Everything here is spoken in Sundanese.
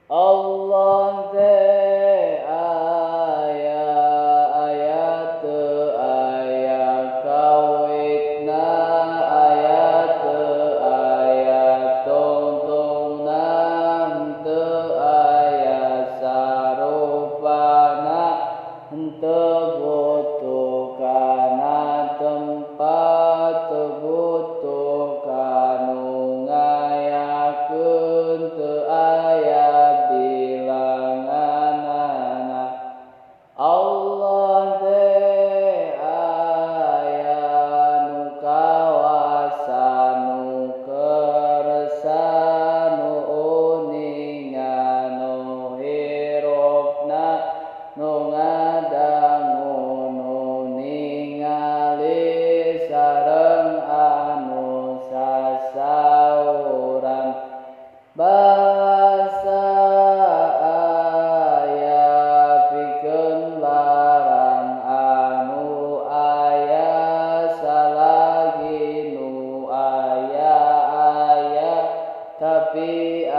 Allah teh aya aya teu aya kawitna aya teu aya tungtungna henteu aya sarupana henteu butuh kana tempat teu butuh kanu ngayakeun teu aya bilanganana. Allah teh aya nu kawasa nu kersa nu uninga nu hirupna nu ngadangu nu ningali sareng anu sasauran. Bahasa aya pikeun barang anu aya salagi nu aya aya tapi